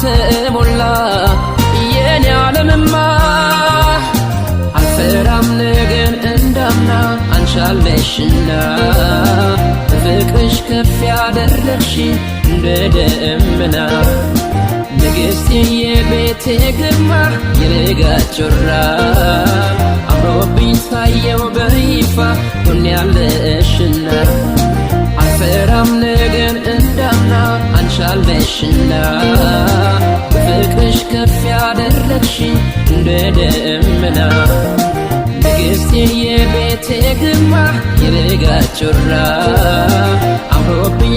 ተሞላ የኔ ዓለምማ። አልፈራም ነገን እንዳምና አንቻለሽና፣ በፍቅርሽ ከፍ ያደረግሽ እንደ ደመና። ንግሥቴ የቤቴ ግርማ የንጋት ጮራ፣ አምሮብኝ ሳየው በይፋ ጎኔ ያለሽና። አልፈራም ነገን እንዳምና አንቻለሽና፣ በፍቅርሽ ከፍ ያደረግሽ እንደ ደመና። ንግሥቴ የቤቴ ግርማ የንጋት ጮራ፣ አምሮብኝ